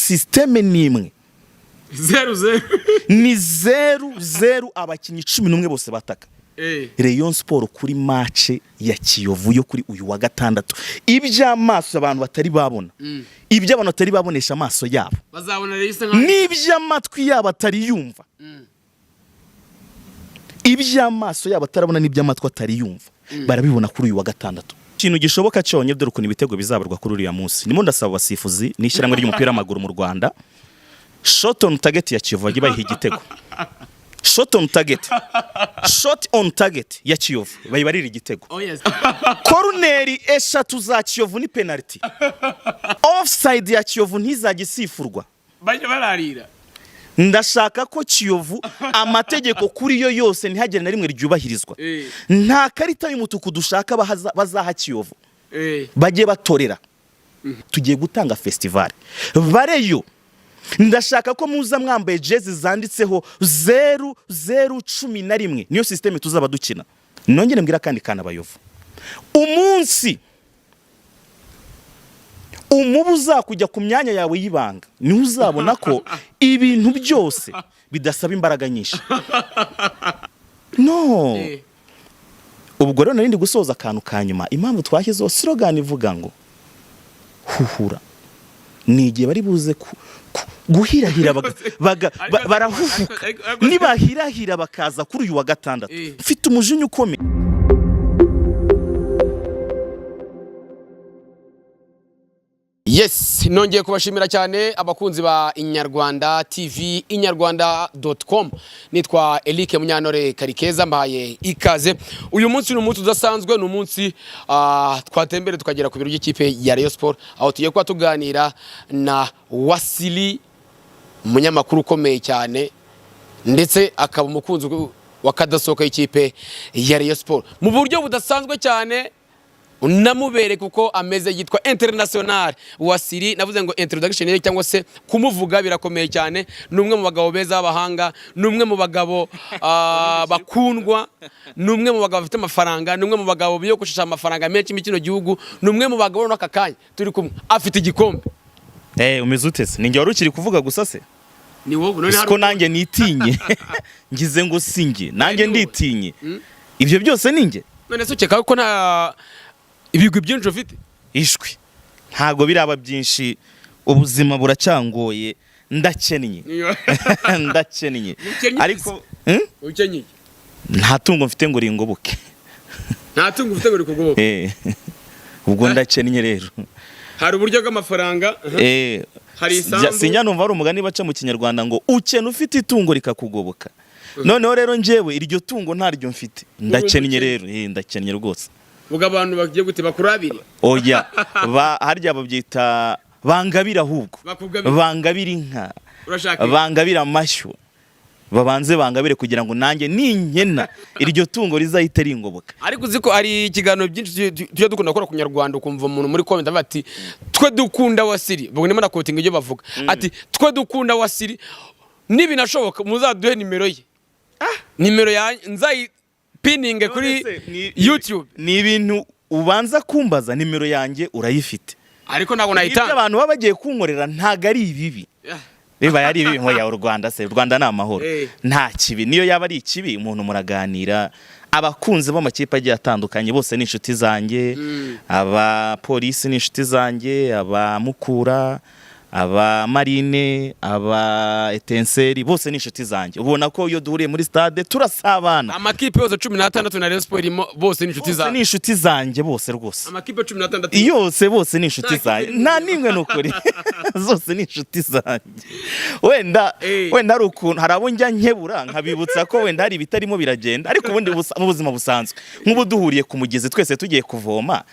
Système ni imwe. 0-0. Ni 0-0, abakinnyi 11 bose bataka. Rayon Sport kuri match ya Kiyovu yo kuri uyu wa gatandatu, iby'amaso abantu batari babona, ibyo abantu batari babonesha amaso yabo, bazabona rero isa nkaho n'iby'amatwi yabo atari yumva, iby'amaso yabo atarabona n'iby'amatwi atari yumva, barabibona kuri uyu wa gatandatu. Ikintu gishoboka cyonyine, dore ukuntu ibitego bizabarwa kuri uriya munsi. Ndimo ndasaba abasifuzi n'ishyirahamwe ry'umupira w'amaguru mu Rwanda, shot on target ya Kiyovu bajye bayiha igitego. Shot on target, shot on target ya Kiyovu bayibarira igitego. Oh yes. Koruneri eshatu za Kiyovu ni penalty. Offside ya Kiyovu ntizajya isifurwa. Bajya bararira. Ndashaka ko Kiyovu amategeko kuri yo yose ntihagire na rimwe ryubahirizwa. Nta karita y'umutuku dushaka bazaha Kiyovu. Bajye batorera. Tugiye gutanga festival bareyo. Ndashaka ko muza mwambaye jezi zanditseho 0-0-11. Niyo système tuzaba dukina. Nongere mbwira kandi kana Abayovu, umunsi umubu uzakujya ku myanya yawe y'ibanga niho uzabona ko ibintu byose bidasaba imbaraga nyinshi, no. Ubwo rero narindi gusoza akantu ka nyuma. Impamvu twashyizeho slogan ivuga ngo "Huhura" ni igihe bari buze guhirahira barahuhuka. Nibahirahira bakaza kuri uyu wa gatandatu, mfite umujinya ukomeye. Yes, nongeye kubashimira cyane abakunzi ba Inyarwanda TV, inyarwanda.com. Nitwa Eric Munyantore Karikeza, mbahaye ikaze. Uyu munsi ni umunsi udasanzwe, ni umunsi twatembere tukagera ku biro by'ikipe ya Rayon Sport, aho tugiye kuba tuganira na Wasili, umunyamakuru ukomeye cyane ndetse akaba umukunzi wa kadasohoka y'ikipe ya Rayon Sport mu buryo budasanzwe cyane. Unamubere kuko ameze, yitwa International Wasiri. Navuze ngo introduction ye cyangwa se kumuvuga birakomeye cyane. Ni umwe mu bagabo beza b'abahanga, ni umwe mu bagabo bakundwa, ni umwe mu bagabo bafite amafaranga, ni umwe mu bagabo biyogoshesha amafaranga menshi muri kino gihugu, ni umwe mu bagabo n'aka kanya turi kumwe afite igikombe. Umeze ute se? Ni njye wari ukiri kuvuga gusa se? Ni wowe none. Siko nanjye nitinye, ngize ngo sinjye nanjye Ni wowe. Nditinye, ibyo byose ni njye. None se ukeka ko nta ibigwi byinshi ufite? Ishwi, ntabwo biraba byinshi, ubuzima buracyangoye, ndakennye, ndakennye. Ukennye? Ariko Hmm? Ukenyeye? Nta tungo mfite ngo ringoboke. Nta tungo ufite ngo rikugoboke? Ubwo ndakennye rero. Hari uburyo bw'amafaranga. Hari isambu. Sinjya numva hari umugani baca mu Kinyarwanda ngo ukena ufite itungo rikakugoboka. Noneho rero njyewe iryo tungo ntaryo mfite, ndakennye rero. Ndakennye rwose. Ubwo abantu bagiye gute bakurabire? Oya, harya babyita bangabira ahubwo. Bakugabira. Bangabira inka. Urashaka inka? Bangabira amashyo, babanze bangabire kugira ngo nanjye ninkena iryo tungo rizahite ringoboka. Ariko uzi ko hari ikiganiro byinshi tujya dukunda gukora ku Nyarwanda, ukumva umuntu muri comment avuga ati: "Twe dukunda Wasiri." Ubwo ndimo naquotinga ibyo bavuga, ati: "Twe dukunda Wasiri, nibinashoboka muzaduhe nimero ye, nimero ya nzayipininge kuri YouTube." Ni ibintu ubanza kumbaza, nimero yanjye urayifite. Ariko ntabwo Ibyo nayitanga. abantu baba bagiye kunkorera ntabwo ari ibibi. Bibaye ari ibibi nkoya u Rwanda se? U Rwanda ni amahoro. Nta kibi. Niyo yaba ari ikibi, umuntu muraganira. Abakunzi b'amakipe agiye atandukanye bose ni inshuti zanjye. Abapolisi ni inshuti zanjye, abamukura, aba Marine, aba Etincelles, bose ni inshuti zanjye. Ubona ko iyo duhuriye muri stade turasabana. Amakipe yose 16 na Rayon Sport irimo, bose ni inshuti Bose zawe? ni inshuti zanjye bose rwose. Amakipe 16? Yose, bose ni inshuti Nta kipe zanjye. irimo. Nta n'imwe, ni ukuri, zose ni inshuti zanjye. Wenda wenda hari ukuntu hari abo njya nkebura nkabibutsa ko wenda hari ibitarimo biragenda, ariko ubundi mu buzima busanzwe, nk'ubu duhuriye ku mugezi twese tugiye kuvoma,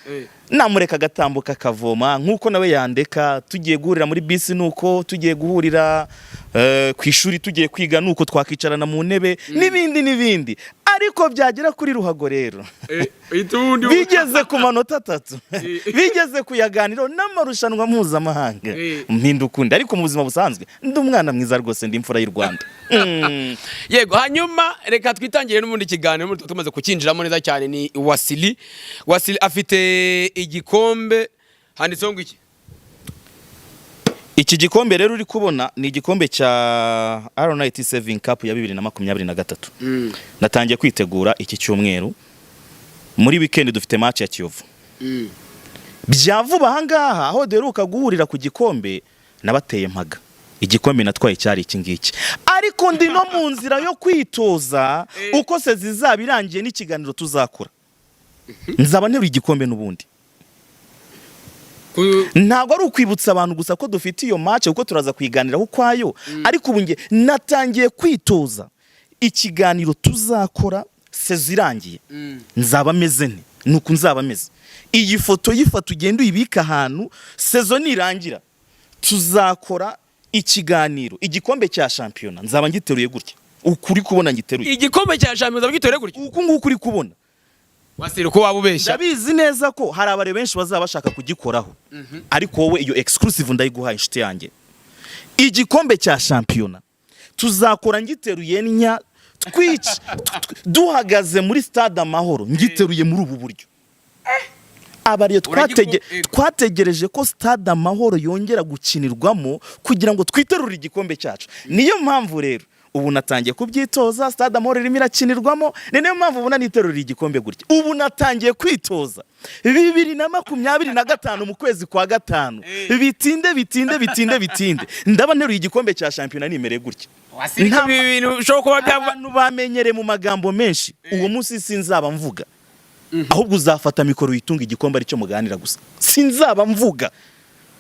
namureka agatambuka akavoma nk'uko nawe yandeka. Tugiye guhurira muri bisi nuko, tugiye guhurira ku ishuri tugiye kwiga nuko, twakicarana mu ntebe n'ibindi n'ibindi. Ariko byagera kuri ruhago rero, Uhita uwundi bigeze ku manota atatu, bigeze kuyaganiraho n'amarushanwa mpuzamahanga, mpinda ukundi. Ariko mu buzima busanzwe ndi umwana mwiza rwose, ndi imfura y'u Rwanda. Yego, hanyuma reka twitangire n'ubundi kiganiro n'ubundi tumaze kukinjiramo neza cyane. Ni Wasili. Wasili afite igikombe, handitseho ngo iki? Iki gikombe rero uri kubona ni igikombe cya RNIT Saving Cup ya 2023. Natangiye kwitegura iki cyumweru. Muri weekend dufite match ya Kiyovu. Bya vuba ahangaha aho duheruka guhurira ku gikombe, nabateye mpaga. Igikombe natwaye cyari iki ngiki, ariko ndi no mu nzira yo kwitoza uko se zizaba irangiye n'ikiganiro tuzakora nzaba nteruye igikombe n'ubundi. Ntabwo ari ukwibutsa abantu gusa ko dufite iyo match, kuko turaza kuyiganiraho ukwayo, ariko ubu nge natangiye kwitoza ikiganiro tuzakora saison irangiye nzaba meze nte, nuko nzaba meze. Iyi foto yifata ugende uyibike ahantu, saison nirangira tuzakora ikiganiro, igikombe cya shampiyona nzaba ngiteruye gutya ukuri kubona ngiteruye. Igikombe cya shampiyona bagitore gutya? Uku nguku uri kubona. Wasiri, ko waba ubeshya? Ndabizi neza ko hari abare benshi bazaba bashaka kugikoraho, ariko wowe iyo exclusive ndayiguhaye, inshuti yanjye. Igikombe cya shampiyona tuzakora ngiteruye nya twic duhagaze muri Stade Amahoro, ngiteruye muri ubu buryo. Abariyo twategereje ko Stade Amahoro yongera gukinirwamo kugira ngo twiterure igikombe cyacu. Niyo mpamvu rero ubu natangiye kubyitoza. Stade Amahoro irimo irakinirwamo, ni niyo mpamvu ubona niterurira igikombe gutya. Ubu natangiye kwitoza 2025 mu kwezi kwa gatanu. Bitinde bitinde bitinde bitinde, ndaba nteruye igikombe cya shampiyona nimereye gutya. Wasiri, ko ibi bintu bishobora kuba byava. Abantu bamenyereye mu magambo menshi. Uwo munsi sinzaba mvuga, ahubwo uzafata mikoro witunga igikombe aricyo muganira gusa, sinzaba mvuga.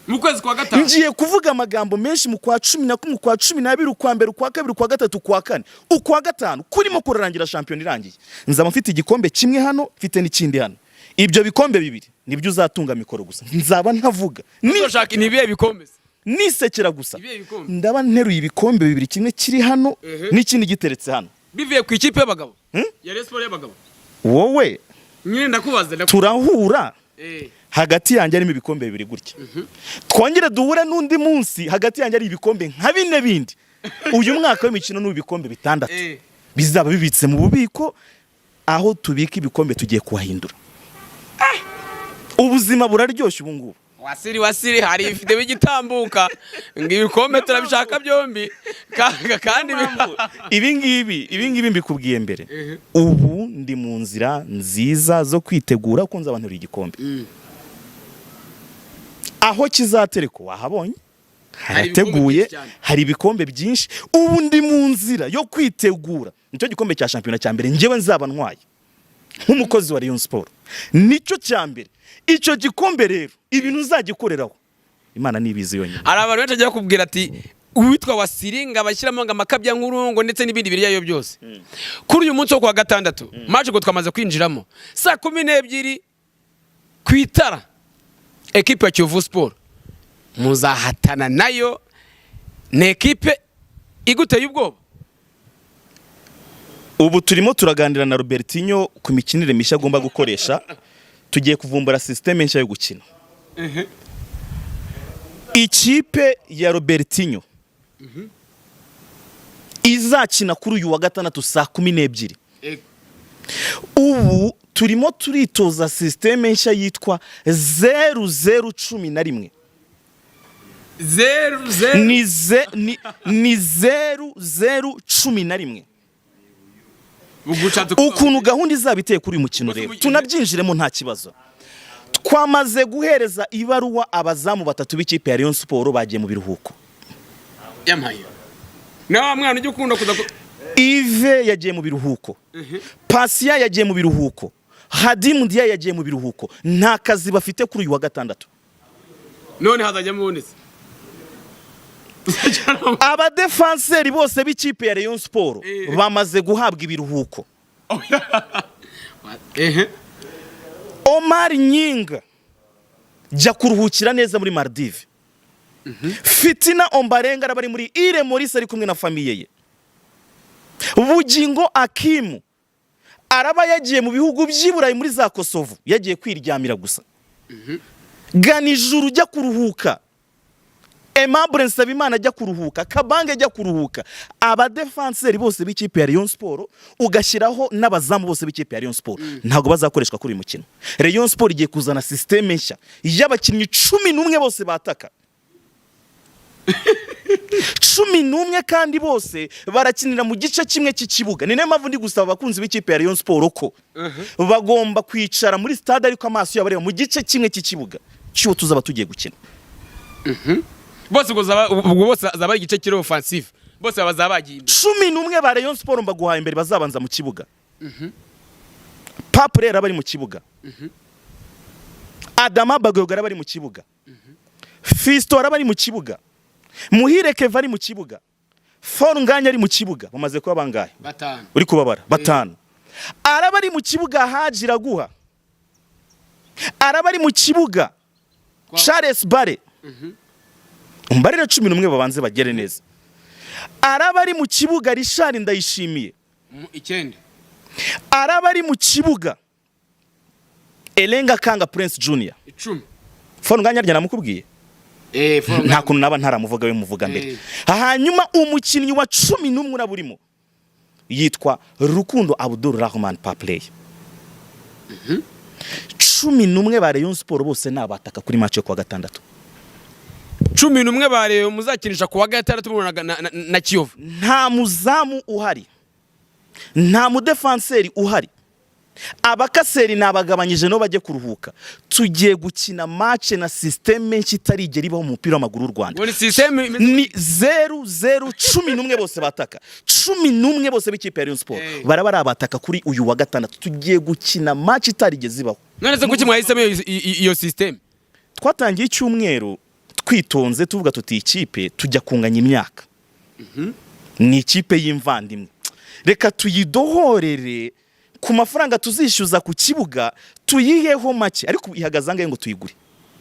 Mu kwezi kwa gatanu? Ngiye kuvuga amagambo menshi mu kwa 11, ukwa 12, ukwa mbere, ukwa kabiri, ukwa gatatu, ukwa kane, ukwa gatanu kurimo kurarangira, shampiyona irangiye, nzaba mfite igikombe kimwe hano, mfite n'ikindi hano. Ibyo bikombe bibiri nibyo uzatunga mikoro gusa, nzaba ntavuga. Uzoshaka ni ibihe bikombe se? Nisekera gusa. Ibihe bikombe? Ndaba nteruye ibikombe bibiri, kimwe kiri hano n'ikindi giteretse hano. Bivuye ku ikipe y'abagabo Hmm? ya Rayon Sports y'abagabo? Wowe Nyine ndakubaza turahura hagati yanjye harimo ibikombe bibiri gutya, twongere duhure n'undi munsi hagati yanjye ari ibikombe nka bine bindi. Uyu mwaka w'imikino ni ibikombe 6 bizaba bibitse mu bubiko. Aho tubika ibikombe tugiye kuhahindura. Ubuzima buraryoshye ubu ngubu. Wasiri, Wasiri, hari ifite bigitambuka ngo ibikombe turabishaka byombi kandi Ibi ngibi mbikubwiye mbere. Ubu ndi mu nzira nziza zo kwitegura ko nzaba nteruye igikombe. Aho kizaterekwa wahabonye, harateguye. Byinshi cyane. Hari ibikombe byinshi. Ubu ndi mu nzira yo kwitegura nicyo gikombe cya shampiyona cya mbere njyewe nzaba ntwaye nk'umukozi wa Rayon Sport, nicyo cya mbere. Icyo gikombe rero, ibintu nzagikoreraho, Imana nibizi yonyine. Hari abantu benshi bagiye kubwira ati uwitwa Wasiri ngo abashyiramo ngo amakabya nkuru ngo ndetse n'ibindi biryayo byose. Kuri uyu munsi wo kuwa gatandatu, match ngo twamaze kwinjiramo saa 12 ku itara, ekipe ya Kiyovu Sport muzahatana nayo, ni ekipe iguteye ubwoba? Ubu turimo turaganira na Robertinho ku mikinire mishya agomba gukoresha. Tugiye kuvumbura système nshya yo gukina. Ikipe ya Robertinho izakina kuri uyu wa gatandatu saa 12, ubu turimo turitoza système nshya yitwa 0-0-11. 0-0? Ni 0-0-11. Ukuntu gahunda izaba iteye kuri uyu mukino rero, tunabyinjiremo nta kibazo. Twamaze guhereza ibaruwa abazamu batatu b'ikipe ya Rayon Sport bagiye mu biruhuko. Yampaye na wa mwana ujya ukunda kuza Yves yagiye mu biruhuko, Pasiya yagiye mu biruhuko, Hadimu Ndiya yagiye mu biruhuko. Nta kazi bafite kuri uyu wa gatandatu. None hazajyamo ubundi se? Abadefanseri bose b'ikipe ya Rayon Sport bamaze guhabwa ibiruhuko. Omar Nyinga, jya kuruhukira neza muri Maldives. Fitina Ombarenga araba ari muri Ile Maurice, ari kumwe na famille ye. Bugingo Akimu araba yagiye mu bihugu by'i Burayi, muri za Kosovo, yagiye kwiryamira gusa. Ganijuru, ujya kuruhuka. Aimable Nsabimana ajya kuruhuka, Kabange ajya kuruhuka. Abadefanseri bose b'ikipe ya Rayon Sport, ugashyiraho n'abazamu bose b'ikipe ya Rayon Sport, ntabwo bazakoreshwa kuri uyu mukino. Rayon Sport igiye kuzana système nshya y'abakinnyi 11 bose bataka. 11 kandi bose barakinira mu gice kimwe cy'ikibuga. Ni nayo mpamvu ndi gusaba abakunzi b'ikipe ya Rayon Sport ko bagomba kwicara muri stade, ariko amaso yabo areba mu gice kimwe cy'ikibuga cy'uwo tuzaba tugiye gukina. Bose ubwo bose zaba ari igice kiri offensive, bose bazaba bagiye imbere. 11 ba Rayon Sport mbaguhaye imbere bazabanza mu kibuga: Pape rero bari mu kibuga, Adama Bagayogo bari mu kibuga, Fiston araba ari mu kibuga, Muhire Keva ari mu kibuga, Fall Ngagne ari mu kibuga. Bamaze kuba bangahe? Batanu. Uri kubabara? Batanu. Araba ari mu kibuga Haji Iraguha, araba ari mu kibuga Charles Bare. Umbarire 11 babanze bagere neza. Araba ari mu kibuga Richard Ndayishimiye. Icyenda. Araba ari mu kibuga Elenga Kanga Prince Junior. 10. Fall Ngagne arya namukubwiye. Fall. Nta kuntu naba ntaramuvuga, we muvuga mbere. Hanyuma umukinnyi wa 11 uraba urimo yitwa Rukundo Abdul Rahman Papley. 11 ba Rayon Sport bose ni abataka kuri match yo kuwa gatandatu. 11 bareba muzakinisha ku wa gatandatu mubona na Kiyovu. Nta muzamu uhari, nta mudefanseri uhari, abakaseri ni abagabanyije no bajye kuruhuka. Tugiye gukina match na système nshya itarigera ibaho mu mupira w'amaguru w'u Rwanda. Ngo ni système? Ni 0 0 11 bose bataka, 11 bose b'ikipe ya Rayon Sport baraba ari abataka. Kuri uyu wa gatandatu tugiye gukina match itarigeze ibaho. None se kuki mwahisemo iyo système? Twatangiye icyumweru twitonze, tuvuga tuti ikipe tujya kunganya imyaka, ni ikipe y'imvandimwe, reka tuyidohorere ku mafaranga tuzishyuza ku kibuga, tuyiheho make. Ariko ihagaze angahe ngo tuyigure?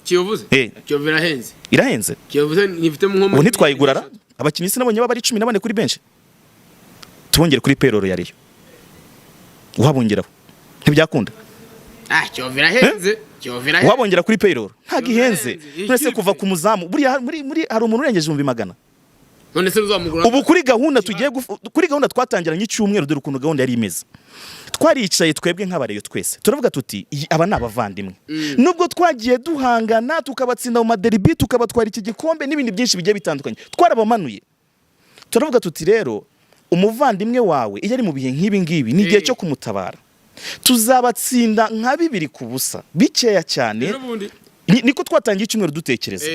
Kiyovu se? Eh. Kiyovu irahenze. Irahenze. Kiyovu se ntifite nko Ubu ntitwayigurara? Abakinnyi sinabonye baba ari 14 kuri benshi. Tubongere kuri payroll ya Rayon, wabongeraho ntibyakunda. Ah, Kiyovu irahenze, Kiyovu irahenze. Wabongera kuri payroll ntabwo ihenze. Irahenze. None se kuva ku muzamu buriya muri hari umuntu urengeje 100,000? None se uzamugura? Ubu kuri gahunda tugiye kuri gahunda twatangiranye icyumweru, dore ukuntu gahunda yari imeze. Twaricaye twebwe nk'abareyo twese, turavuga tuti aba ni abavandimwe, nubwo twagiye duhangana tukabatsinda mu maderibi, tukabatwara iki gikombe n'ibindi byinshi bigiye bitandukanye, twarabamanuye. Turavuga tuti rero umuvandimwe wawe iyo ari mu bihe nk'ibi ngibi ni igihe cyo kumutabara. Tuzabatsinda nka 2-0, bikeya cyane. Rero ubundi Niko twatangiye icyumweru dutekereza.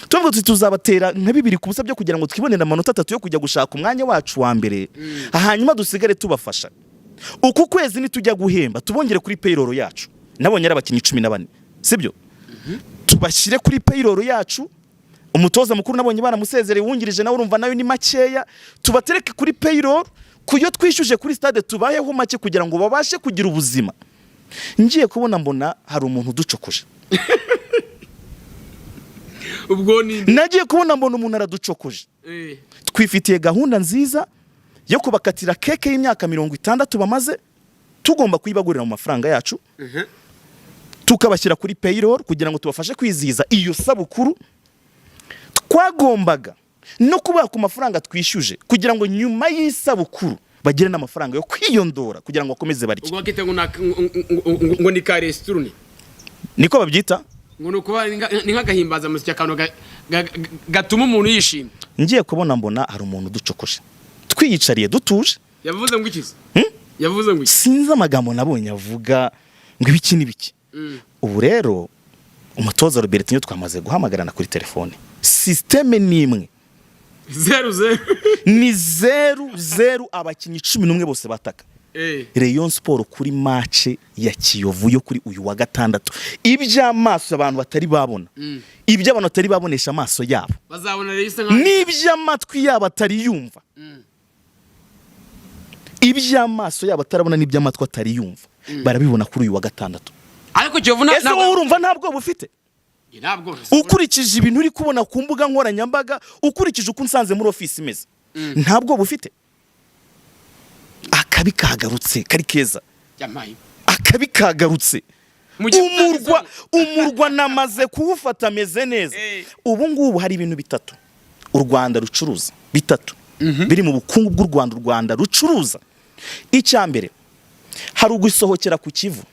Tuvuga tuti tuzabatera nka 2-0 byo kugira ngo twibonere amanota 3 yo kujya gushaka umwanya wacu wa mbere, hanyuma dusigare tubafasha. Uku kwezi nitujya guhemba tubongere kuri payroll yacu. Nabonye ari abakinnyi 14, sibyo? Tubashyire kuri payroll yacu. Umutoza mukuru nabonye baramusezereye, wungirije nawe urumva nawe ni makeya. Tubatereke kuri payroll kuyo twishyuje kuri stade, tubayeho make kugira ngo babashe kugira ubuzima. Ngiye kubona mbona hari umuntu uducokoje. Ubwo ni Nagiye kubona mbona umuntu araducokoje. Twifitiye gahunda nziza yo kubakatira keke y'imyaka 60 bamaze, tugomba kuyibagurira mu mafaranga yacu, tukabashyira kuri payroll kugira ngo tubafashe kwizihiza iyo sabukuru. Twagombaga no kubaha ku mafaranga twishyuje kugira ngo nyuma y'isabukuru bagire n'amafaranga yo kwiyondora kugira ngo bakomeze barye. Ubwo bakita ngo ngo ni ka resiturune. Niko babyita. Ngo ni ukuba ni nk'agahimbazamusyi, akantu gatuma umuntu yishima. Ngiye kubona mbona hari umuntu uducokoje twiyicariye dutuje. Yavuze ngo iki se? Yavuze ngo iki? Sinzi amagambo nabonye avuga ngo ibiki n'ibiki. Ubu rero umutoza Robertinho twamaze guhamagarana kuri telefone, système ni imwe. 0 0. Ni 0 0, abakinnyi 11 bose bataka. Rayon Sport kuri match ya Kiyovu yo kuri uyu wa gatandatu, iby'amaso abantu batari babona, ibyo abantu batari babonesha amaso yabo, Bazabona rero isa nkaho n'iby'amatwi yabo atari yumva, iby'amaso yabo atarabona n'iby'amatwi atari yumva, barabibona kuri uyu wa gatandatu. Ariko Kiyovu Ese wowe urumva nta bwoba ufite? Ntabwo. Ukurikije ibintu uri kubona ku mbuga nkoranyambaga, ukurikije uko unsanze muri ofisi imeze, nta bwoba ufite? Akabi kagarutse kari keza. Yampaye. Akabi kagarutse. Mujye Umurwa namaze kuwufata ameze neza. Ubu ngubu hari ibintu bitatu u Rwanda rucuruza, bitatu biri mu bukungu bw'u Rwanda u Rwanda rucuruza. Icya mbere, hari ugusohokera ku Kivu.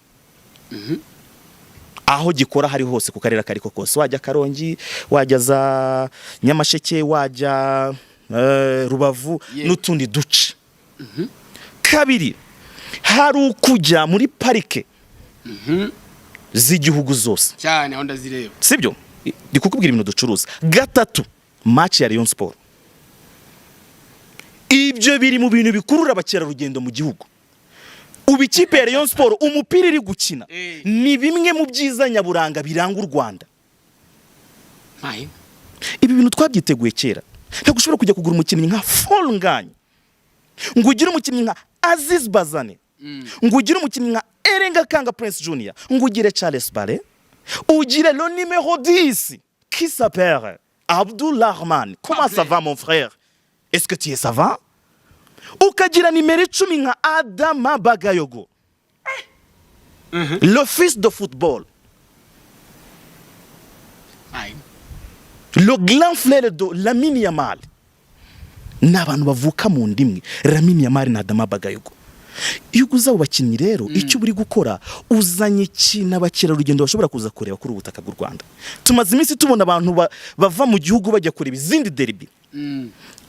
Aho gikora hari hose ku karere akariko kose, wajya Karongi, wajya za Nyamasheke, wajya Rubavu n'utundi duce. Kabiri, hari ukujya muri parike z'igihugu zose. Cyane, aho ndazireba. Sibyo? Ndi kukubwira ibintu ducuruza. Gatatu, match ya Rayon Sport. Ibyo biri mu bintu bikurura abakerarugendo mu gihugu. Ubu ikipe ya Rayon Sport, umupira iri gukina, ni bimwe mu byiza nyaburanga biranga u Rwanda. Mpaye. Ibi bintu twabyiteguye kera. Ntabwo ushobora kujya kugura umukinnyi nka Fall Ngagne, ngo ugire umukinnyi nka Aziz Bazane, ngo ugire umukinnyi nka Elenga Kanga Prince Junior, ngo ugire Charles Bale, ugire le numéro 10 qui s'appelle Abdul Rahman, comment ça va mon frère, est-ce que tu es, ça va, ukagira nimero 10 nka Adama Bagayogo, le fils de football, Mpaye. le grand frère de Lamine Yamal. Ni abantu bavuka mu ndimwe, Lamine Yamal na Adama Bagayogo. Iyo uguze abo bakinnyi rero, icyo uri gukora, uzanye ikintu abakerarugendo bashobora kuza kureba kuri ubu butaka bw'u Rwanda. Tumaze iminsi tubona abantu bava mu gihugu bajya kureba izindi derby,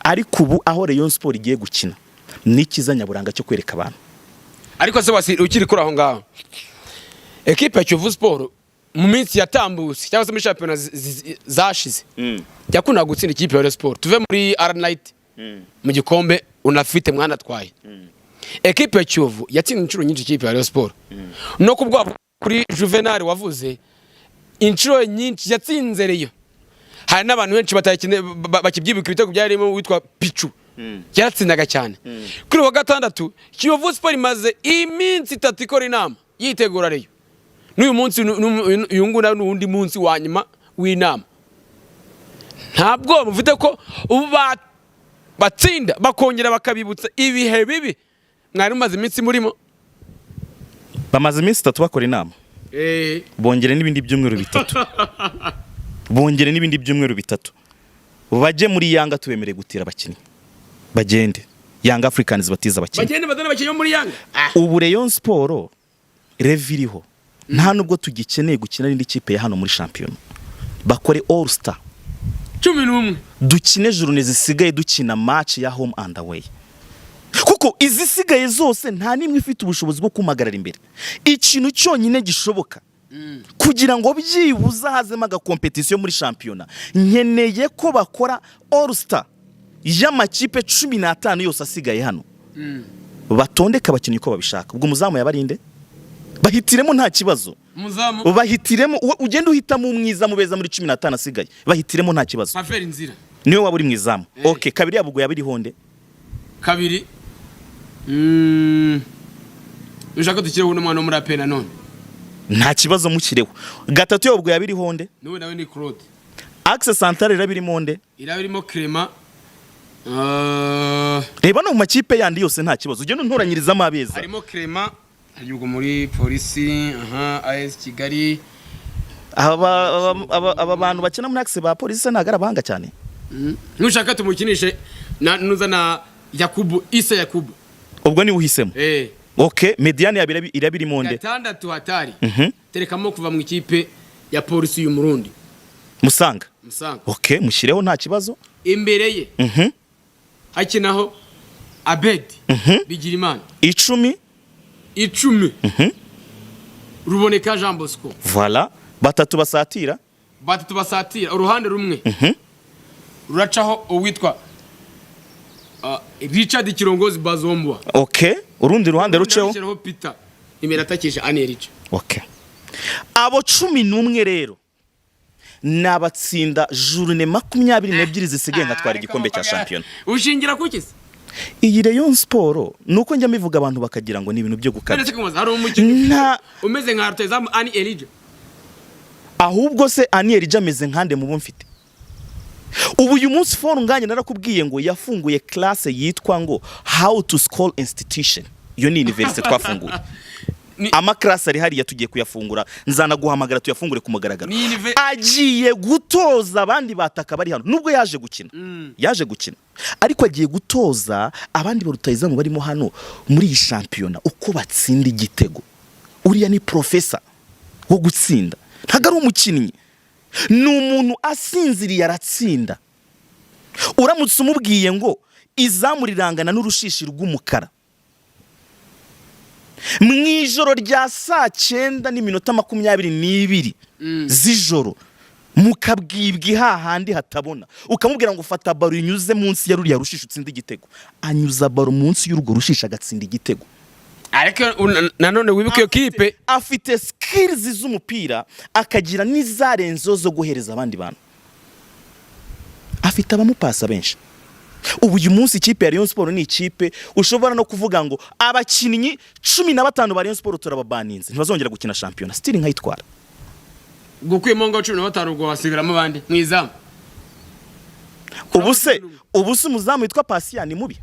ariko ubu aho Rayon Sport igiye gukina ni ikiza nyaburanga cyo kwereka abantu. Ariko se wasi, ukiri kuri aho ngaho, ekipe ya Kiyovu Sport mu minsi yatambutse cyangwa se muri shampiyona zashize yakundaga gutsinda ikipe ya Rayon Sport. Tuve muri R9 mu gikombe unafite mwanatwaye, ekipe ya Kiyovu yatsinze inshuro nyinshi ikipe ya Rayon Sport. No kubwa kuri Juvenal wavuze inshuro nyinshi yatsinze Rayon, hari n'abantu benshi batakine bakibyibuka ibitego byarimo witwa Pichu, yaratsindaga cyane. Kuri wa gatandatu, Kiyovu Sport imaze iminsi 3 ikora inama yitegura Rayon. N'uyu munsi uyu nguyu nawe ni uwundi munsi wa nyuma w'inama. Ntabwo mufite ko ubu batsinda bakongera bakabibutsa ibihe bibi mwari mumaze iminsi murimo? Bamaze iminsi 3 bakora inama, bongere n'ibindi byumweru 3, bongere n'ibindi byumweru 3, bajye muri Yanga. Tubemereye gutira abakinnyi, bagende Yanga Africans batiza abakinnyi. Bagende bazane abakinnyi bo muri Yanga. Ubu Rayon Sport level iriho, nta nubwo tugikeneye gukina n'indi kipe ya hano muri shampiyona. Bakore all star 11. Dukine journée zisigaye, dukina match ya home and away, kuko izisigaye zose nta n'imwe ifite ubushobozi bwo kumagarara imbere. Ikintu cyonyine gishoboka kugira ngo byibuze hazemo agakompetisiyo muri shampiyona, nkeneye ko bakora all star y'amakipe 15 yose asigaye hano, batondeka abakinnyi uko babishaka. Ubwo umuzamu yabarinde, bahitiremo, nta kibazo. Umuzamu? Bahitiremo, ugende uhitamo umwiza mu beza muri 15 asigaye, bahitiremo, nta kibazo. Paferi Nzira. Niwe waba uri mu izamu. Okay, kabiri yabo ubwo yaba iriho nde? Kabiri, ushaka dushyireho uno mwana wo muri APR nanone. Nta kibazo, mukireho. Gatatu yabo ubwo yaba iriho nde? N'uwe nawe ni Claude. Axe central iraba irimo nde? Iraba irimo Clement. Reba no mu makipe yandi yose, nta kibazo, ugende untoranyirizamo abeza. Harimo Clement, hari ubwo muri Polisi, aha AS Kigali. Aba bantu bakina muri axe ba Polisi ntabwo ari abahanga cyane. Nushaka tumukinishe na nuza na Yakubu Isa Yakubu. Ubwo niwe uhisemo. Eh. Okay, médiane yabo iraba irimo nde? Gatandatu hatari, terekamo kuva mu ikipe ya Polisi y'u Murundi. Musanga. Musanga. Okay, mushyireho, nta kibazo. Imbere ye hakinaho Abedi Bigirimana. 10. 10, Ruboneka Jean Bosco. Voilà, batatu basatira. Batatu basatira, uruhande rumwe ruracaho uwitwa Richard Kirongozi Bazombwa. Okay, urundi ruhande ruceho? Rushyiraho Peter nimero atakisha Anerica. Okay, abo 11 rero ni abatsinda journée 22 zisigaye nkatwara igikombe cya shampiyona. Ushingira kuki se? Iyi Rayon Sport, nuko njya mbivuga abantu bakagira ngo ni ibintu byo None gukabya. se kumubaza, hari umukinnyi umeze nka rutahizamu Ani Elija? Ahubwo se Ani Elija ameze nkande mu bo mfite ubu uyu munsi? Fall Ngagne narakubwiye ngo yafunguye classe yitwa ngo How to Score Institution. Iyo ni university twafunguye. Amakarasi ari hariya, tugiye kuyafungura, nzanaguhamagara tuyafungure ku mugaragaro. Agiye gutoza abandi bataka bari hano. Nubwo yaje gukina, yaje gukina, ariko agiye gutoza abandi ba rutahizamu barimo hano muri iyi shampiyona uko batsinda igitego. Uriya ni professor wo gutsinda. Ntabwo ari umukinnyi, ni umuntu asinziriye aratsinda. Uramutse umubwiye ngo izamu rirangana n'urushishi rw'umukara, mu ijoro rya saa 9:22 z'ijoro, mukabwibwa hahandi hatabona, ukamubwira ngo fata baro unyuze munsi ya ruriya rushishi utsinde igitego, anyuza baro munsi y'urwo rushishi agatsinda igitego. Ariko nanone wibuke iyo kipe. Afite skills z'umupira, akagira n'izarenzeho zo guhereza abandi bantu. Afite abamupasa benshi. Ubu uyu munsi ikipe ya Rayon Sport ni ikipe ushobora no kuvuga ngo abakinnyi 15 ba Rayon Sport turababaninze, ntibazongera gukina shampiyona, still nkayitwara. Gukuyemo ngo 15, ubwo wasigaramo abandi mu izamu. Ubu se umuzamu witwa Patient ni mubi?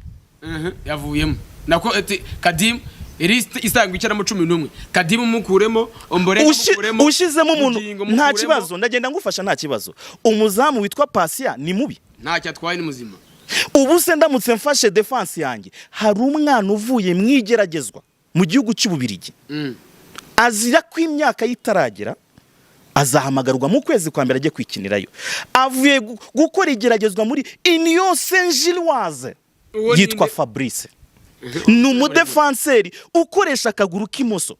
Yavuyemo nako ati Kadimu lisite isanzwe icaramo 11, Kadimu mukuremo, Omborenga mukuremo, Ushyizemo umuntu Bugingo nta mukuremo. kibazo, ndagenda ngufasha, nta kibazo. Umuzamu witwa Patient ni mubi? Ntacyo atwaye, ni muzima. Ubu se ndamutse mfashe defense yanjye, hari umwana uvuye mu igeragezwa mu gihugu cy'Ububirigi, azira ko imyaka ye itaragera, azahamagarwa mu kwezi kwa mbere ajye kwikinirayo. Avuye gukora igeragezwa muri Union Saint-Gilloise. Uwo ni Yitwa nde? Fabrice, ni umudefanseri ukoresha akaguru k'imoso.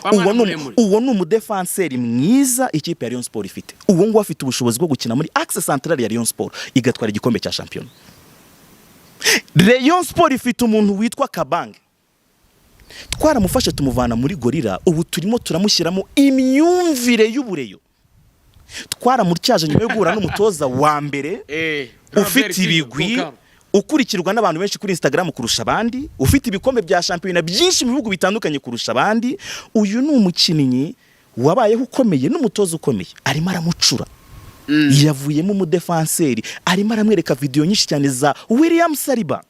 Wa mwana Uwo ni muremure. Uwo ni umudefanseri mwiza ikipe ya Rayon Sport ifite. Uwo nguwo afite ubushobozi bwo gukina muri axe central ya Rayon Sport igatwara igikombe cya shampiyona. Rayon Sport ifite umuntu witwa Kabange, twaramufashe tumuvana muri Gorilla, ubu turimo turamushyiramo imyumvire y'ubureyo. Twaramutyaje nyuma yo guhura n'umutoza wa mbere ufite Robert ibigwi, Kokaro. ukurikirwa n'abantu benshi kuri Instagram kurusha abandi, ufite ibikombe bya shampiyona byinshi mu bihugu bitandukanye kurusha abandi. Uyu ni umukinnyi wabayeho ukomeye n'umutoza ukomeye arimo aramucura, yavuyemo umudefanseri. Arimo aramwereka video nyinshi cyane za William Saliba.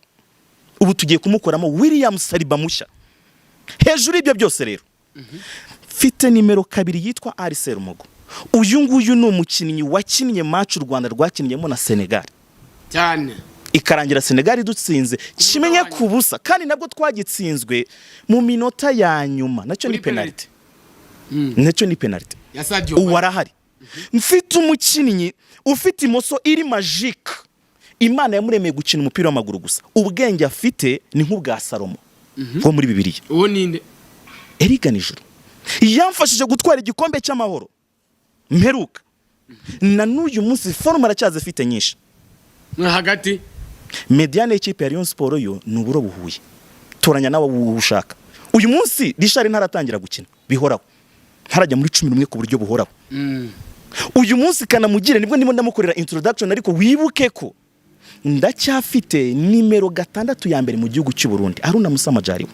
Ubu tugiye kumukoramo William Saliba mushya. Hejuru y'ibyo byose rero, mfite nimero 2 yitwa Arsene Rumogo. Uyu nguyu ni umukinnyi wakinnye match u Rwanda rwakinnyemo na Senegal, cyane ikarangira Senegal idutsinze 1-0, kandi nabwo twagitsinzwe mu minota ya nyuma, nacyo ni Kuri penalty, nacyo ni penalty. Ya Sadio. Ubu arahari. Mfite umukinnyi ufite imoso iri magique, Imana yamuremeye gukina umupira w'amaguru gusa. Ubwenge afite ni nk'ubwa Salomo wo muri Bibiliya. Uwo ninde? Eriga Nijoro yamfashije gutwara igikombe cy'Amahoro mperuka, na n'uyu munsi forme aracyazifite nyinshi. Mwa hagati. Médiane y'ikipe ya Rayon Sport yo ni uburo buhuye, toranya nawe uwo ushaka. Uyu munsi Richard ntaratangira gukina bihoraho, ntarajya muri 11 ku buryo buhoraho. Uyu munsi Kanamugire nibwo ndimo ndamukorera introduction, ariko wibuke ko ndacyafite nimero 6 ya mbere mu gihugu cy'u Burundi, Aruna Musa Majaliwa,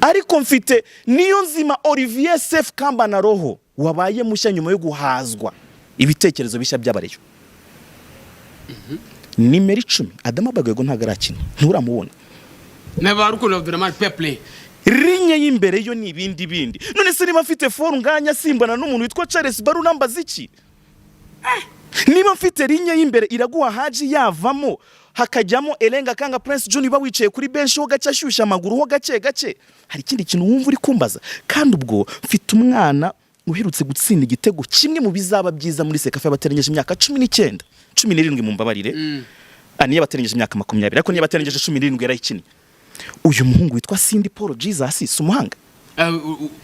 ariko mfite niyo nzima Olivier Sef Kamba na Roho wabaye mushya nyuma yo guhazwa ibitekerezo bishya by'abareyo. Nimero 10 Adama Bagayogo ntabwo arakina, nturamubona. Na ba Rukundo Abdurrahman Peple. Ligne y'imbere yo ni ibindi bindi. None se niba mfite Fall Ngagne simbana n'umuntu witwa Charles Baruna, mbaza iki? Niba mfite ligne y'imbere Iraguha Haji yavamo hakajyamo Elenga Kanga Prince John uba wicaye kuri benshi ho gake, ashyushya amaguru ho gake gake, hari ikindi kintu wumva uri kumbaza? Kandi ubwo mfite umwana uherutse gutsinda igitego kimwe mu bizaba byiza muri CECAFA y'abatarengeje imyaka 19, 17, mu mbabarire. Ah, niyo abatarengeje imyaka 20, ariko niyo abatarengeje 17 yarayikinnye. Uyu muhungu witwa Cindy Paul Jesus si umuhanga?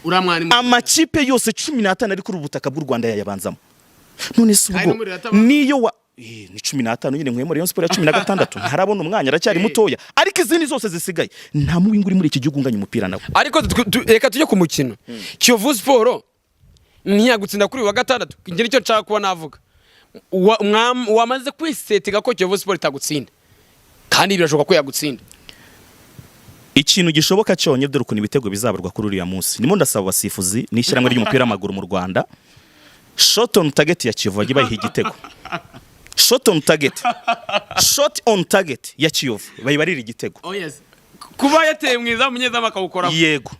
Uriya mwana ni Amakipe yose 15 ari kuri ubu butaka bw'u Rwanda yayabanzamo. None se Kandi ubwo no muri Leta niyo wa ni 15 nyine nkwiye muri Rayon Sport ya 16, ntarabona umwanya, aracyari mutoya, ariko izindi zose zisigaye nta muwinga uri muri iki gihugu unganya umupira nawe. Ariko reka tujye ku mukino. Kiyovu Sport ntiyagutsinda kuri uyu wa gatandatu. Njye nicyo nshaka kuba navuga. Wamaze kwisetinga ko Kiyovu Sport itagutsinda, kandi birashoboka ko yagutsinda. Ikintu gishoboka cyonyine, dore ukuntu ibitego bizabarwa kuri uriya munsi. Ndimo ndasaba abasifuzi n'ishyirahamwe ry'umupira w'amaguru mu Rwanda, shot on target ya Kiyovu bajye bayiha igitego. Shot on target, shot on target ya Kiyovu bayibarira igitego. Oh yes, kuba yateye mwiza, umunyezamu akawukoraho. Yego,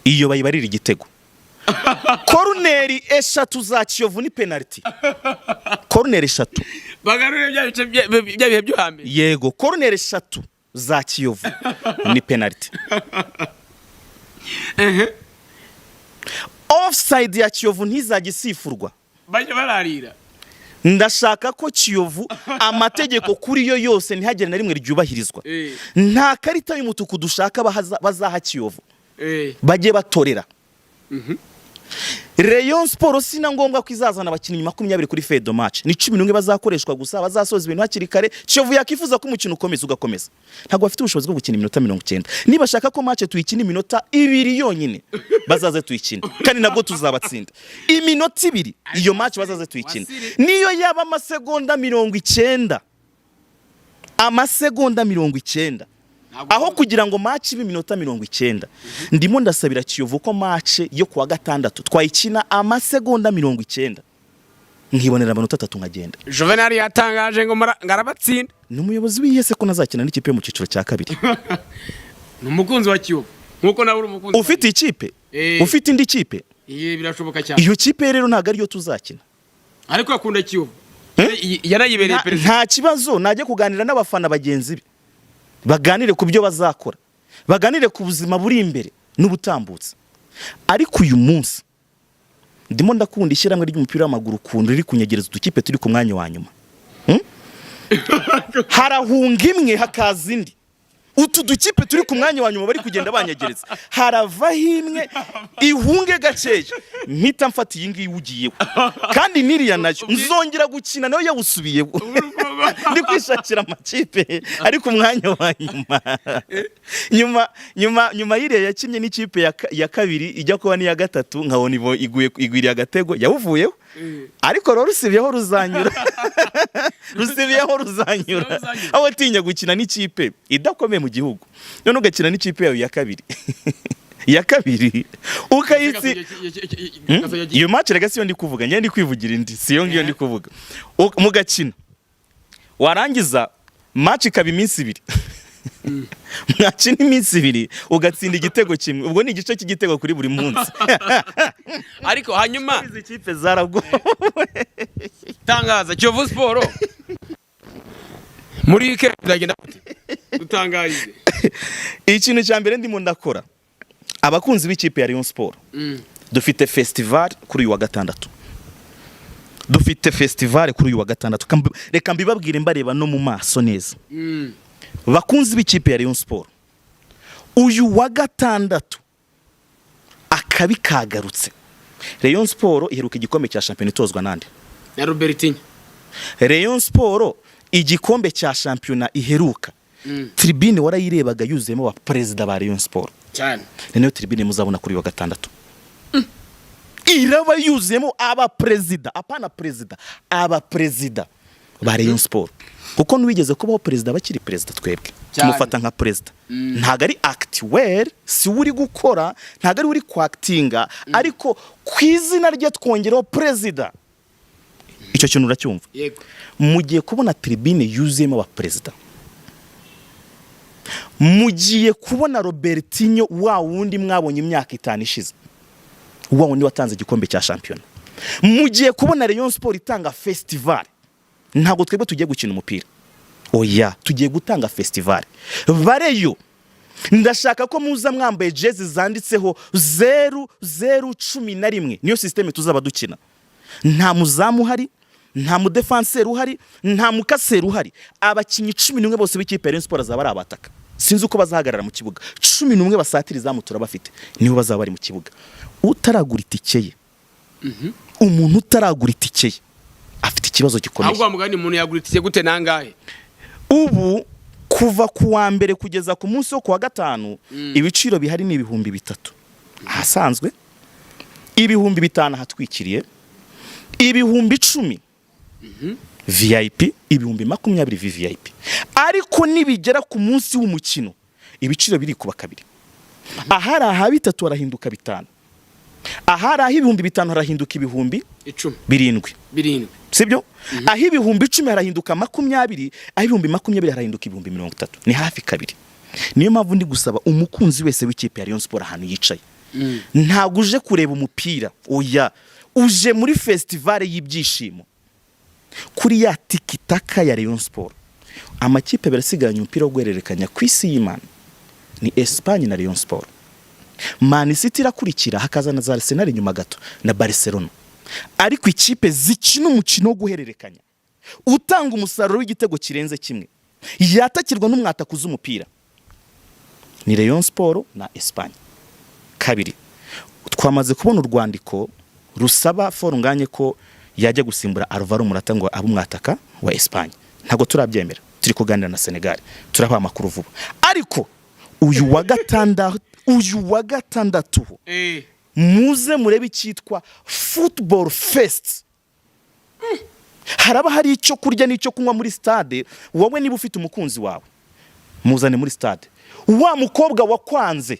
iyo bayibarira igitego. Koruneri eshatu za Kiyovu ni penalty, koruneri eshatu. Bagarure bya bice bya bihe byo hambere. Yego, koruneri eshatu za Kiyovu ni penalty. Offside ya Kiyovu ntizajya isifurwa. Bajya bararira. Ndashaka ko Kiyovu amategeko kuri yo yose ntihagire na rimwe ryubahirizwa. Nta karita y'umutuku dushaka bazaha Kiyovu. Bajye batorera Rayon Sport. Si na ngombwa ko izazana abakinnyi 20 kuri fedo match, ni 11 bazakoreshwa gusa, bazasoza ibintu hakiri kare. Kiyovu yakifuza ko umukino ukomeza ugakomeza, ntabwo bafite ubushobozi bwo gukina iminota 90. Niba ashaka ko match tuyikina iminota 2 yonyine, bazaze tuyikine, kandi nabwo tuzabatsinda. Iminota 2 iyo match bazaze tuyikine, niyo yaba amasegonda 90, amasegonda 90, aho kugira ngo match ibe iminota 90. Ndimo ndasabira Kiyovu ko match yo kuwa gatandatu twayikina amasegonda 90, nkibonera amanota 3 nkagenda. Juvenal yatangaje ngo ngo arabatsinda. Ni umuyobozi w'iyese ko nazakina n'ikipe yo mu cyiciro cya kabiri? Ni umukunzi wa Kiyovu nkuko nawe uri umukunzi wa Ufite ikipe? Ufite indi kipe? Iye, birashoboka cyane. Iyo kipe rero ntabwo ariyo tuzakina. Ariko akunda Kiyovu. Yanayibereye perezida. Nta kibazo, najya kuganira n'abafana bagenzi be, baganire ku byo bazakora, baganire ku buzima buri imbere n'ubutambutse. Ariko uyu munsi ndimo ndakunda ishyirahamwe ry'umupira w'amaguru ukuntu riri kunyegereza udukipe turi ku mwanya wa nyuma. Harahunga imwe hakaza indi. Utu dukipe turi ku mwanya wa nyuma bari kugenda banyegereza, haravaho imwe ihunge gakeya, mpita mfata iyi ngiyi ugiyeho, kandi n'iriya nayo nzongera gukina nayo yawusubiyeho. Ndi kwishakira amakipe ari ku mwanya wa nyuma. Nyuma y'iriya yakinnye n'ikipe ya kabiri ijya kuba n'iya gatatu, nkabona iguye, igwiriye agatego, yawuvuyeho. Ariko rero rusibiyeho ruzanyura, rusibiyeho ruzanyura. Aho utinya gukina n'ikipe idakomeye mu gihugu, none ugakina n'ikipe yawe ya kabiri, ya kabiri ukayitsi. Iyo match rega siyo ndi kuvuga, njye ndi kwivugira indi, siyo ngiyo ndi kuvuga. Mugakina, warangiza match ikaba iminsi 2, mwakina iminsi 2 ugatsinda igitego kimwe, ubwo ni igice cy'igitego kuri buri munsi. Ariko hanyuma Izi kipe zaragowe. Tangaza Kiyovu Sport muri weekend bizagenda gute? Dutangarize. Ikintu cya mbere ndimo ndakora, abakunzi b'ikipe ya Rayon Sport, dufite festival kuri uyu wa gatandatu. Dufite festival kuri uyu wa gatandatu. Reka mbibabwire mbareba no mu maso neza. Bakunzi b'ikipe ya Rayon Sport, uyu wa gatandatu akabi kagarutse. Rayon Sport iheruka igikombe cya shampiyona itozwa nande? Na Robertinho. Rayon Sport igikombe cya shampiyona iheruka, tribune warayirebaga yuzuyemo ba perezida ba Rayon Sport. Cyane. Ni nayo tribune muzabona kuri uyu wa gatandatu, iraba yuzuyemo abaperezida, apana perezida, abaperezida ba Rayon Sport, kuko n'uwigeze kubaho perezida bakiri perezida, twebwe tumufata nka perezida. Ntabwo ari actuel, si we uri gukora, ntabwo ari we uri kwakitinga, ariko ku izina rye twongeraho perezida. Icyo kintu uracyumva? Yego. Mugiye kubona tribune yuzuyemo abaperezida, mugiye kubona Robertinho wa wundi mwabonye imyaka 5 ishize, wa wundi watanze igikombe cya shampiyona. Mugiye kubona Rayon Sport itanga festival. Ntabwo twebwe tugiye gukina umupira, oya, tugiye gutanga festival. Bareyo ndashaka ko muza mwambaye jezi zanditseho 0 0 11. Niyo système tuzaba dukina. Nta muzamu uhari, nta mudefanseri uhari, nta mukaseri uhari. Abakinnyi 11 bose b'ikipe ya Rayon Sport azaba ari abataka. Sinzi uko bazahagarara mu kibuga. 11 basatira izamu turabafite, nibo bazaba bari mu kibuga. Utaragura itike ye, umuntu utaragura itike ye afite ikibazo gikomeye. Ahubwo wa mugani, umuntu yagura itike gute, nangahe? Ubu kuva ku wa mbere kugeza ku munsi wo ku wa gatanu, ibiciro bihari ni 3000 ahasanzwe, 5000 ahatwikiriye, 10,000 VIP, 20,000 VVIP. Ariko nibigera ku munsi w'umukino ibiciro biri kuba kabiri. Ahari aha bitatu harahinduka 5000, ahari aho 5000 harahinduka ibihumbi 10. 7. 7. Sibyo? Aho 10,000 harahinduka 20, aho 20,000 harahinduka 30,000. Ni hafi kabiri. Niyo mpamvu ndi gusaba umukunzi wese w'ikipe ya Rayon Sport ahantu yicaye, ntabwo uje kureba umupira, oya, uje muri festival y'ibyishimo kuri ya tikitaka ya Rayon Sport. Amakipe abiri asigaranye umupira wo guhererekanya ku isi y'Imana ni Espagne na Rayon Sport. Man City irakurikira, hakaza na za Arsenal inyuma gato na Barcelona. Ariko ikipe zikina umukino wo guhererekanya utanga umusaruro w'igitego kirenze kimwe, yatakirwa n'umwataka uzi umupira, ni Rayon Sport na Espagne. Kabiri, twamaze kubona urwandiko rusaba Fall Ngagne ko yajya gusimbura Alvaro Morata ngo abe umwataka wa Espagne. Ntabwo turabyemera, turi kuganira na Senegal, turabaha amakuru vuba. Ariko uyu wa gatandatu ho muze murebe icyitwa Football Fest. Haraba hari icyo kurya n'icyo kunywa muri stade. Wowe niba ufite umukunzi wawe, muzane muri stade. Wa mukobwa wakwanze,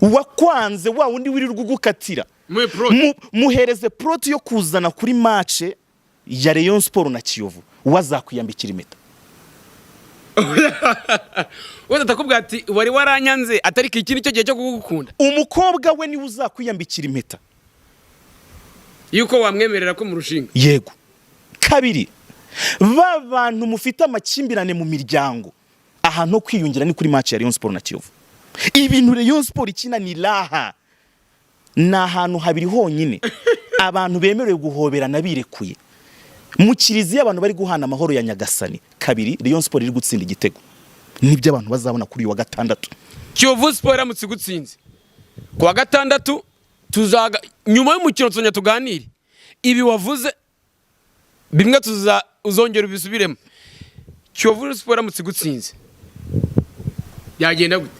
wakwanze, wa wundi wirirwa ugukatira, muhe pro. Muhereze plot yo kuzana kuri match ya Rayon Sport na Kiyovu, wazakwiyambikira impeta. Wenda atakubwira ati: "Wari waranyanze," atari iki nicyo gihe cyo kugukunda. Umukobwa we niwe uzakwiyambikira impeta. Yuko wamwemerera ko murushinga. Yego. Kabiri, ba bantu mufite amakimbirane mu miryango, ahantu ho kwiyungira ni kuri match ya Rayon Sport na Kiyovu. Ibintu Rayon Sport ikina ni raha, ni ahantu habiri honyine abantu bemerewe guhoberana birekuye: mu kiliziya abantu bari guhana amahoro ya Nyagasani. Kabiri, Rayon Sport iri gutsinda igitego. Nibyo abantu bazabona kuri uyu wa gatandatu. Kiyovu Sport iramutse igutsinze ku wa gatandatu, tuzaga nyuma y'umukino tuzongera tuganire ibi wavuze bimwe, tuza uzongera ubisubiremo. Kiyovu Sport iramutse igutsinze byagenda gute?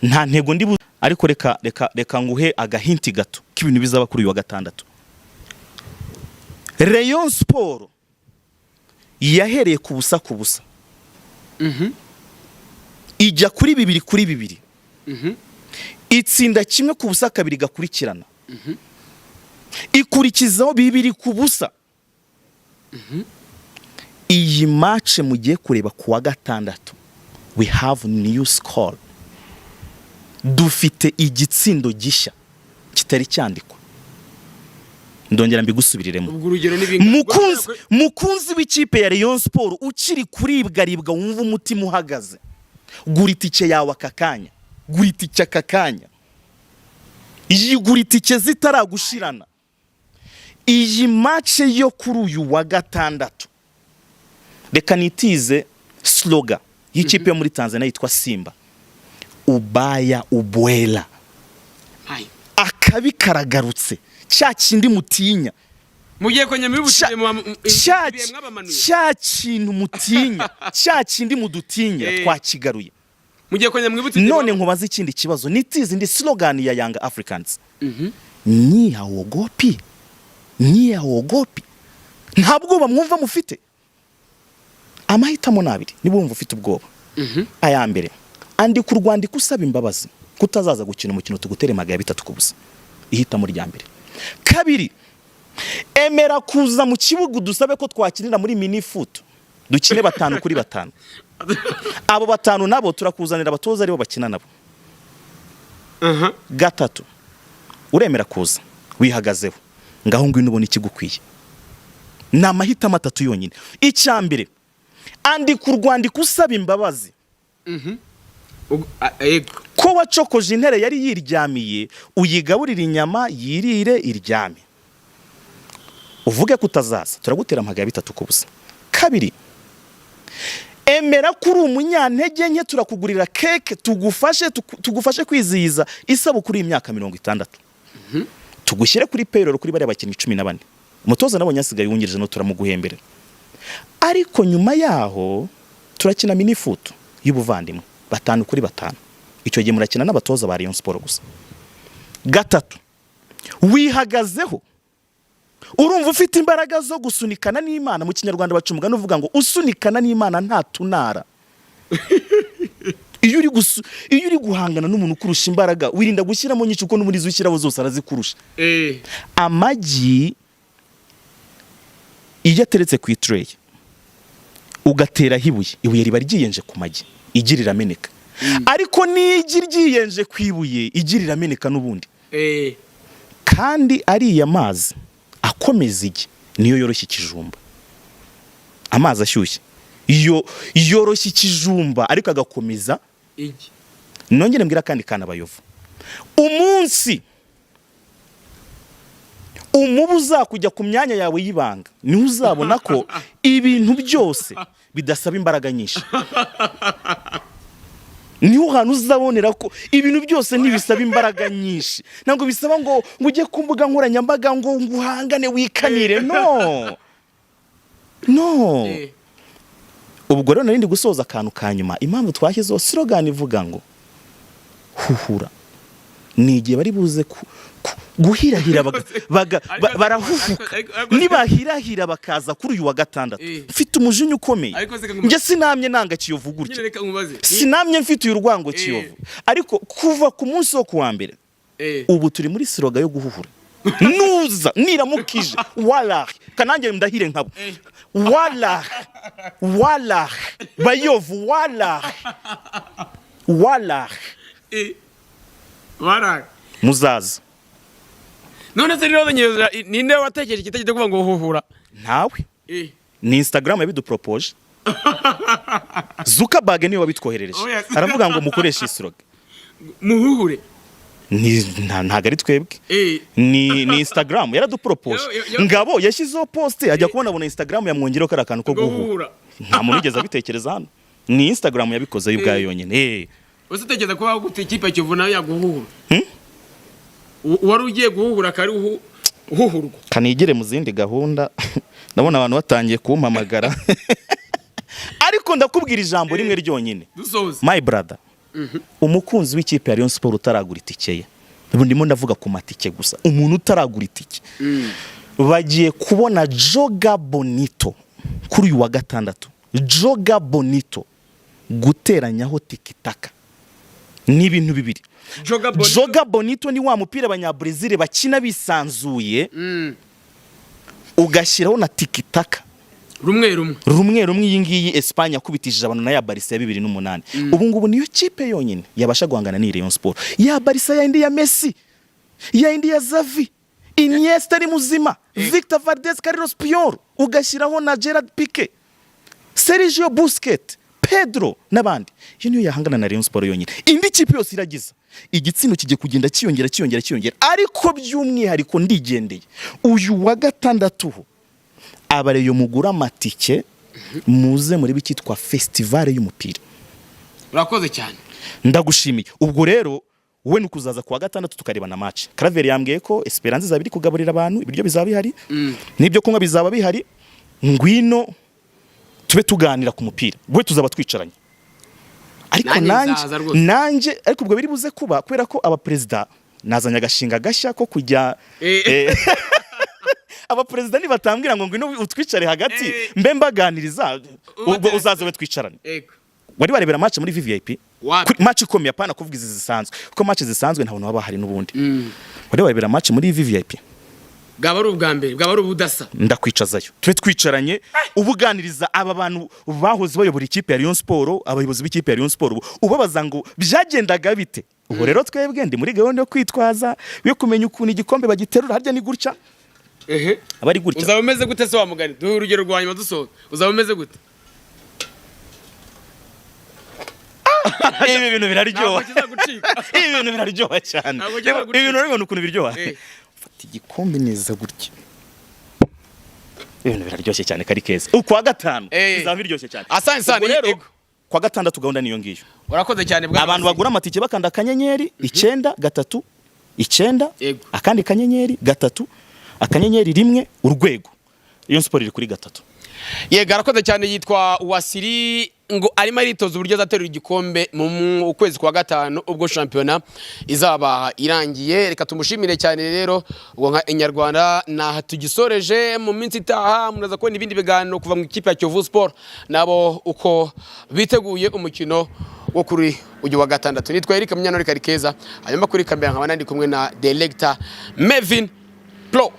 Nta ntego ndi ariko reka nguhe agahinti gato k'ibintu bizaba kuri uyu wa gatandatu. Rayon Sport yahereye ku busa ku busa, ijya kuri 2-2, itsinda 1-0 kabiri gakurikirana, ikurikizaho 2-0. Iyi match mugiye kureba ku wa gatandatu, we have new score, dufite igitsindo gishya kitari cyandikwa. Ndongera mbigusubiriremo. Ubwo urugero ni bingahe? Mukunzi w'ikipe ya Rayon Sport ukiri kuribwaribwa, wumva umutima uhagaze, gura itike yawe aka kanya, gura itike aka kanya, iyi gura itike zitaragushirana. Iyi match yo kuri uyu wa gatandatu, reka nitize slogan y'ikipe yo muri Tanzania yitwa Simba: "Ubaya ubwela." Hai. Akabi karagarutse, cya kindi mutinya. Mugiye kongera mubibukire ibihe mwabamanuye. Cya kintu mutinya, cya kindi mudutinya, twakigaruye. Mugiye kongera mwibutse. None nkubaze ikindi kibazo, nitize indi slogan ya Young Africans: "Nyie haogopi, nyie haogopi." Nta bwoba mwumva mufite? Amahitamo ni abiri. Niba wumva ufite ubwoba, aya mbere, andika urwandiko usaba imbabazi kutazaza gukina umukino, tugutere magana 3-0. Ihitamo rya mbere. Kabiri, emera kuza mu kibuga, udusabe ko twakinira muri mini foot, dukine batanu kuri batanu. Abo batanu nabo turakuzanira abatoza aribo bakina nabo. Gatatu, uremera kuza wihagazeho, ngaho ngwino ubone ikigukwiye. Ni amahitamo atatu yonyine. Icya mbere, andika urwandiko usaba imbabazi Yego. ko wacokoje intare yari yiryamiye, uyigaburira inyama yirire iryame, uvuge ko utazaza, turagutera amaga 3-0. Kabiri, emera ko uri umunyantege nke, turakugurira keke tugufashe tugufashe kwizihiza isabukuru y'imyaka 60, tugushyire kuri payroll kuri bariya bakinnyi 14. Umutoza nabonye asigaye wungirije no turamuguhembera. Ariko nyuma yaho turakina mini foot y'ubuvandimwe batanu kuri batanu, icyo gihe murakina n'abatoza ba Rayon Sport gusa. Gatatu, wihagazeho, urumva ufite imbaraga zo gusunikana n'Imana. Mu Kinyarwanda baca umugani uvuga ngo usunikana n'Imana nta tunara. Iyo uri guhangana n'umuntu ukurusha imbaraga, wirinda gushyiramo nyinshi, kuko n'ubundi izo ushyiraho zose arazikurusha. Amagi iyo ateretse ku itureyi ugateraho ibuye, ibuye riba ryiyenje ku magi, igi rirameneka. Ariko n'igi ryiyenje ku ibuye, igi rirameneka n'ubundi. Kandi ariya mazi akomeza igi niyo yoroshya ikijumba. Amazi ashyushye yo yoroshya ikijumba ariko agakomeza. Iki? Nongere mbwira kandi kana Abayovu, umunsi umubu uzakujya ku myanya yawe y'ibanga, niho uzabona ko ibintu byose bidasaba imbaraga nyinshi. Niho hantu uzabonera ko ibintu byose ntibisaba imbaraga nyinshi. Ntabwo bisaba ngo ujye ku mbuga nkoranyambaga ngo uhangane, wikanire. No, no. Ubwo rero narindi gusoza akantu ka nyuma. Impamvu twashyizeho slogan ivuga ngo "Huhura" ni igihe bari buze guhirahira barahuhuka. Nibahirahira bakaza kuri uyu wa gatandatu, mfite umujinya ukomeye. Ariko se Njye sinamye nanga Kiyovu Nyine gutya. Reka nkubaze. Sinamye mfite uyu rwango Kiyovu, ariko kuva ku munsi wo kuwa mbere, ubu turi muri slogan yo guhuhura. Nuza niramukije, walahi, kanange ndahire nkabo, walahi, walahi, Bayovu, walahi, walahi. Bara Muzaza. None se rero nyeza, ninde watekereje igitekerezo cyo kuvuga ngo "Huhura"? Ntawe. Ni Instagram yabiduporopoje. Zuckerberg niwe wabitwoherereje. Oh, yes. Aravuga ngo mukoreshe iyi slogan. Muhuhure. Ntabwo ari twebwe. Ni Instagram yaraduporopoje. Yo. Ngabo yashyizeho post, ajya kubona abona Instagram yamwongereho kariya kantu ko guhuhura. Guhuhura. Nta muntu wigeze abitekereza hano, ni Instagram yabikoze yo ubwayo yonyine. Ese utekereza kuba gute ikipe ya Kiyovu nayo yaguhuhura? Hmm? Wari ugiye guhuhura akari uhuhurwa. Kanigire mu zindi gahunda, ndabona abantu batangiye kumpamagara, ariko ndakubwira ijambo rimwe ryonyine. Dusoza. My brother, umukunzi w'ikipe ya Rayon Sport utaragura itike ye, ubu ndimo ndavuga ku matike gusa, umuntu utaragura itike, bagiye kubona Joga Bonito kuri uyu wa gatandatu. Joga Bonito guteranyaho tikitaka ni ibintu bibiri. Joga Bonito. Joga Bonito ni wa mupira Abanyabrezil bakina bisanzuye, ugashyiraho na tikitaka. Rumwe rumwe. Rumwe rumwe. Iyi ngiyi Espagne yakubitishije abantu na ya Barca ya 2008. Ubu ngubu niyo kipe yonyine yabasha guhangana n'iyi Rayon Sport ya Barca, ya indi ya Messi, ya indi ya Xavi, Iniesta ari muzima, Victor Valdez, Carlos Puyol, ugashyiraho na Gerard Piqué, Sergio Busquets, Pedro n'abandi. Iyo niyo yahangana na Rayon Sport yonyine. Indi kipe yose iragiza igitsina kigiye kugenda cyiyongera, cyiyongera, cyiyongera. Ariko by'umwihariko ndigendeye, uyu wa gatandatu ho Abareyo mugura amatike, muze muri icyitwa festival y'umupira. Urakoze cyane. Ndagushimiye. Ubwo rero wowe ni ukuzaza kuwa gatandatu tukareba na match. Claver yambwiye ko Esperance izaba iri kugaburira abantu, ibiryo bizaba bihari n'ibyo kunywa bizaba bihari. Ngwino tube tuganira ku mupira, we tuzaba twicaranye, ariko Nanjye nanjye nzaza rwose. Nanjye ariko ubwo biri buze kuba kubera ko abaperezida nazanye agashinga gashya ko kujya abaperezida nibatambwira ngo ngwino utwicare hagati, mbe mbaganiriza, ubwo uzaze we twicarane. Ego. Wari warebera match muri VVIP? Wapi. Match ikomeye, apana kuvuga izi zisanzwe, kuko match zisanzwe nta bantu baba bahari n'ubundi. Wari warebera match muri VVIP? Bwaba ari ubwa mbere, bwaba ari ubudasa. Ndakwicazayo, tube twicaranye, ubuganiriza aba bantu bahoze bayobora ikipe ya Rayon Sport, abayobozi b'ikipe ya Rayon Sport, ubabaza ngo byagendaga bite. Ubu rero twebwe ndi muri gahunda yo kwitwaza, yo kumenya ukuntu igikombe bagiterura. Harya ni gutya? Ehe. Aba ari gutya. Uzaba umeze gute se wa mugani? Duhe urugero rwa nyuma dusoza, uzaba umeze gute? Ibi bintu biraryoha. Ntabwo kizagucika. Ibi bintu biraryoha cyane. Ntabwo kizagucika. Ibi bintu urabibona ukuntu biryoha. Fata igikombe neza gutya, ibintu biraryoshye cyane. Kari keza, ukwa gatanu bizaba biryoshye cyane. Asante sana. Ubwo rero Ego. kwa gatandatu gahunda niyo ngiyo. Urakoze cyane bwana Abantu Wasili. bagura amatike bakanda *939 Yego. akandi *3*1#. Iyo siporo iri kuri 3. Yego, arakoze cyane. Yitwa Wasiri, ngo arimo aritoza uburyo azaterura igikombe mu kwezi kwa gatanu ubwo shampiyona izaba irangiye. Reka tumushimire cyane rero. Ubwo nka Inyarwanda naha tugisoreje. Mu minsi itaha munaza kubona ibindi biganiro kuva mu ikipe ya Kiyovu Sport, nabo uko biteguye umukino wo kuri uyu wa gatandatu. Nitwa Eric Munyanore Karikeza, hanyuma kuri kamera nkaba nandi kumwe na Director Mevin Pro.